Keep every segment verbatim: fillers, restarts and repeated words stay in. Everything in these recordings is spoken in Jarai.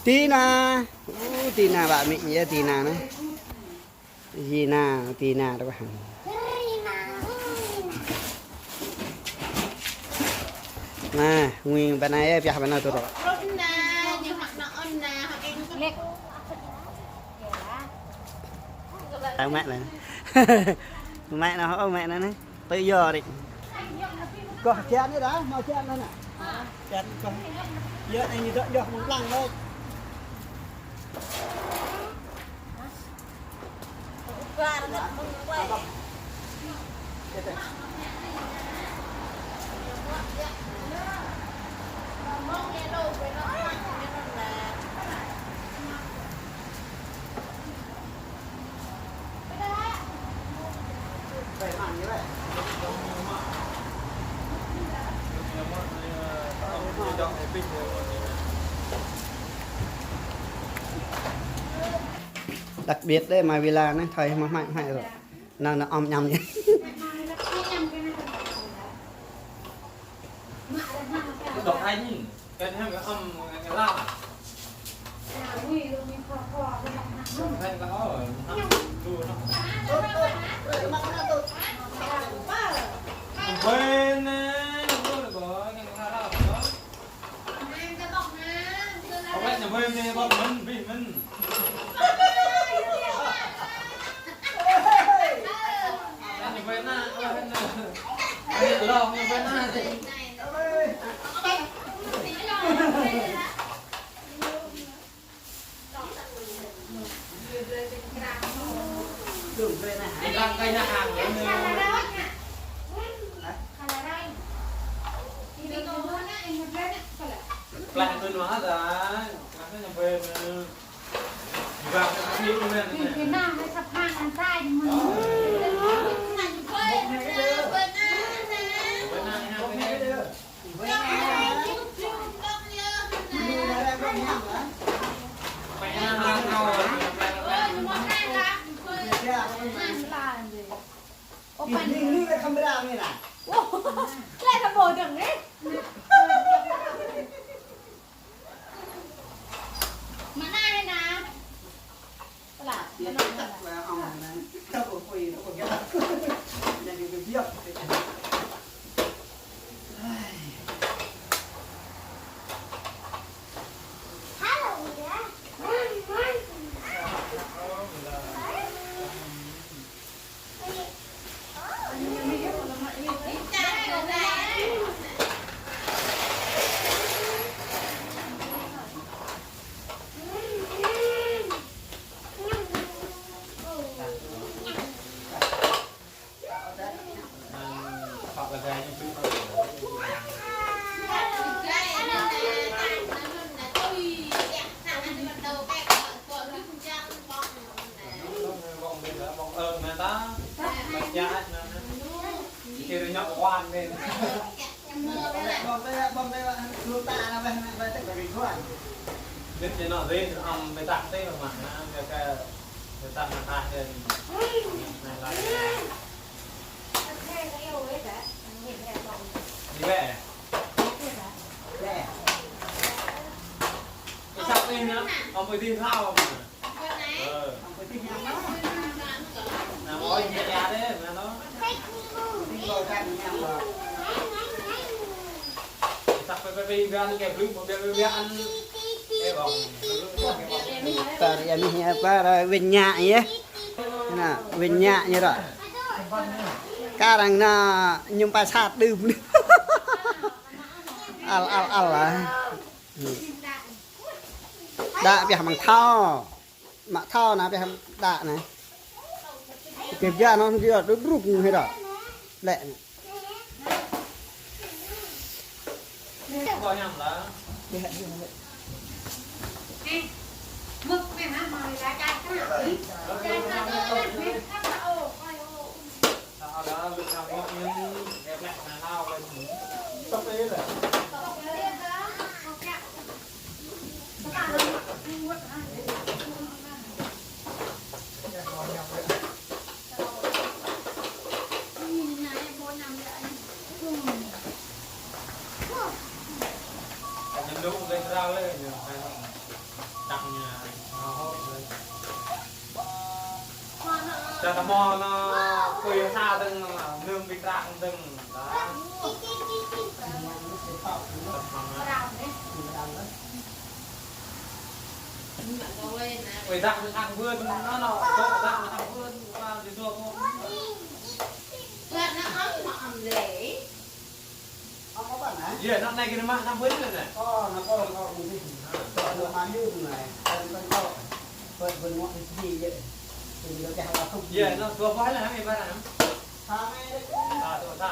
Tina. Ơ, Tina, ƀă amĭ yơh Tina anai. Tina, Tina tơ ƀah. Anai, ngui ƀơi anai, pioh ƀơi anai tui rŏ. Tao mẹ anai. Mẹ anai, ơ, mẹ anai anai. Tui yơh đĭ. Kâo hơjan anai dah, hmâo hơjan anai anai. Hơjan kâo. Yơh, anai ñu dŏ yơh mơ̆ng lăng anai. Đặc biệt đấy, mà Villa này, thời mà mãi mãi rồi. Nó, nó ôm nhầm nhỉ. Đọc ai nhỉ? Cái này là âm, cái là. Cái là, ờ, đu nó. Quên nè, quên rồi, cái là đó. Không phải là quên nè, bọn mình, vì mình. Pơ ră anai, pơ ră wĭn ñă yơh. Anai, wĭn ñă ñu ră. Kar hăng anai ñu pai sat đưm. Al, al, al lah. Đă pioh mơ̆ng thâo. Mă thâo anai pioh đă anai. Pioh biă anŭn biă đŭt rŭk ñu hĭ đă. Lĕ. Ča tơmo na, kui sa dơ̆ng, nương ƀing trăng dơ̆ng. Ui, dak na thang vươn, na, na, dok dak na thang vươn, qua di dua ko. Dak na ăm, na ăm lĕ. Ăm apa na? Iya, na, na, gini, mak, na, vươn na, na. Ơ, na, kâo, kâo, mơ̆ng anai. Kâo, na, mơ̆ng anai. Kan, kan, kâo. Kâo, vươn ngŏ di, di, ya. Di, di, kâo, kâo, kâo. Iya, na, dua buah lah, kami barang. Sa, na, na. Sa, tu, sa.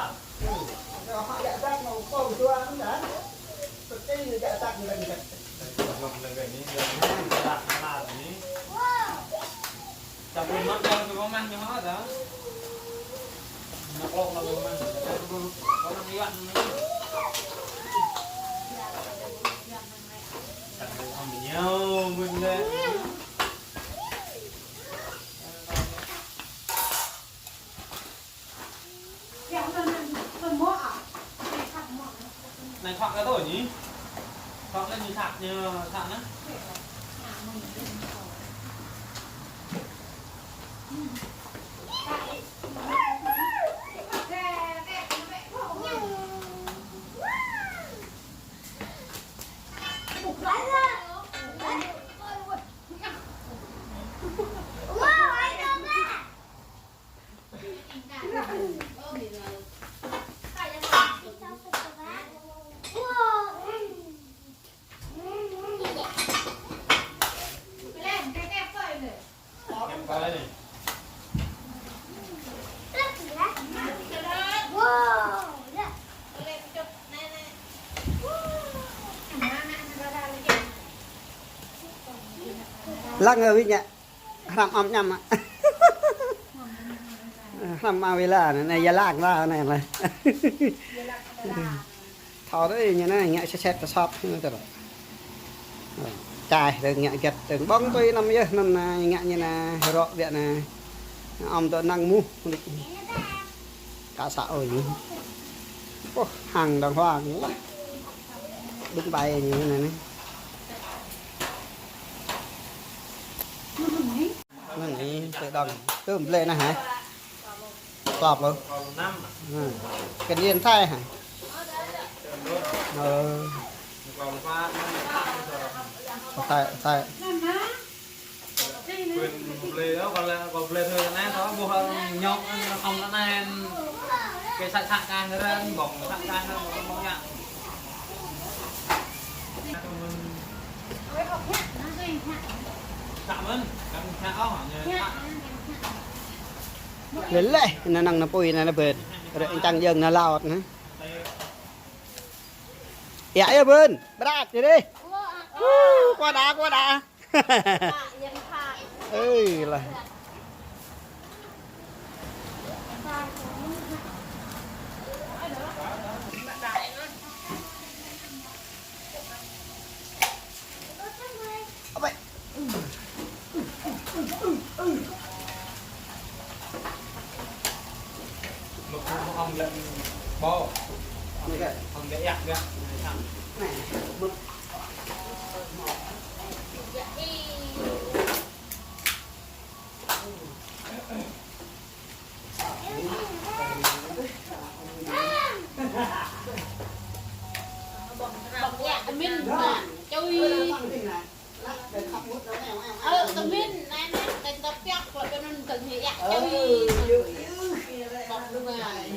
Anai thŏk kơ tô nhỉ? Thŏk lĕ ñu thăp ñu thăp na. Lăng ơi, Vinh ạ. Hrăm ăm ñăm ạ. Hrăm ăm wela anai, anai, ya lăng la anai, anai. Thâo đơi ñu anai, ngă sĕt sĕt tơ sop ñu tơ. Čai, đơi ngă gĕt, đơi ƀơ̆ng tui năm yơh, anŭn anai, ngă ñu anai, rŏ biă anai. Ăm tơ năng muh, lik. Ka sa ơi ñu. Ôh, hăng đang hoang lah. Đŭng ƀai ñu anai anai. Anŭn anai, tơ đŏng. Tơ blĕ anai hă? Klop lu. Anai. Kơ điện thoại hă? Ơ. Điện thoại, điện thoại. Quên blĕ đó, còn là, còn blĕ thôi, anai, thôi, buh nhok, không, anai. Cái sạc, sạc cái nữa, bỏng, sạc cái nữa, bỏng, bỏng nhá. Lĕ lĕ, anai năng anai apui anai anai bĕt. Rơ̆k čang jơ̆ng anai laut anai. Yă, yă, bơ̆n. Brat, đi đi. Ơ, kua đa, kua đa. Ơi, lah. Apa? Mơ̆ kâo hŏng lĕ ƀâo. Hŏng lĕ yă gah. Bong yă min na, cui. Ơ, tơ min, anai, anai, tơ tơ piăk, kơ tơ nun tơ ni yă, cui. Bong ngai.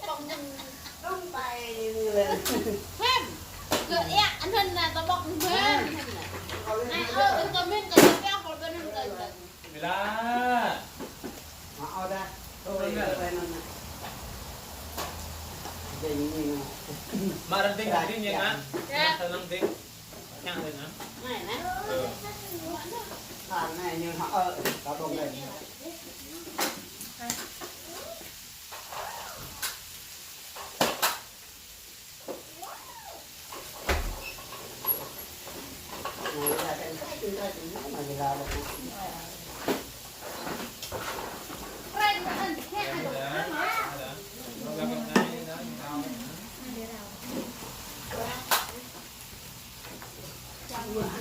Bong ngai. Hơm. Kơ yă, anŭn na, tơ bong ngai. Anai, ơ, tơ min, tơ tơ piăk, kơ tơ nun tơ tơ. Bila. Mau dah. Ơ, ơ, ơ, ơ, ơ. Jadi ini, nah. Mak ranting, ranting ya, Kak? Ya. Mak ranting. Yang ada, nah. Mana? Ơ. Sana ini, mak, ơ, tabung deh.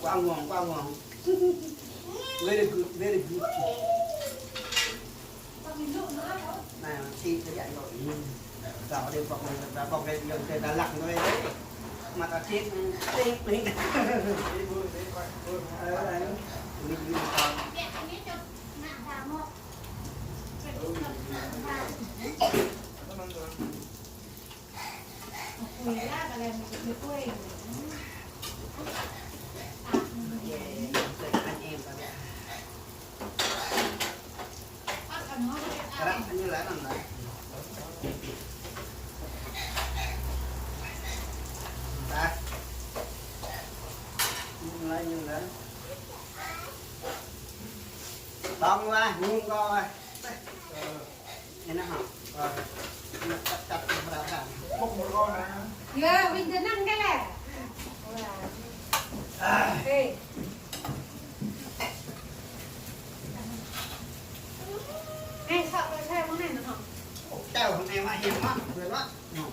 Quá ngon, quá ngon. Very good, very good. Nah, si, cái dạy rồi. Rồi, đi bọc này, bọc này, dùng cái Đà Lạt thôi đấy. Mà ta chết, chết, chết. Ờ, ờ. Ui, ui, con. Bông wa, nhung kơ wa. Ini ha. Ini kat kat berapa? Yơ, win jenang kơ lĕ. Kâo tơlơi tơkai mơ̆ng anai nă hă? Ô, tơlơi hăng anai mă hiam mă, brơi lăi. Ñu.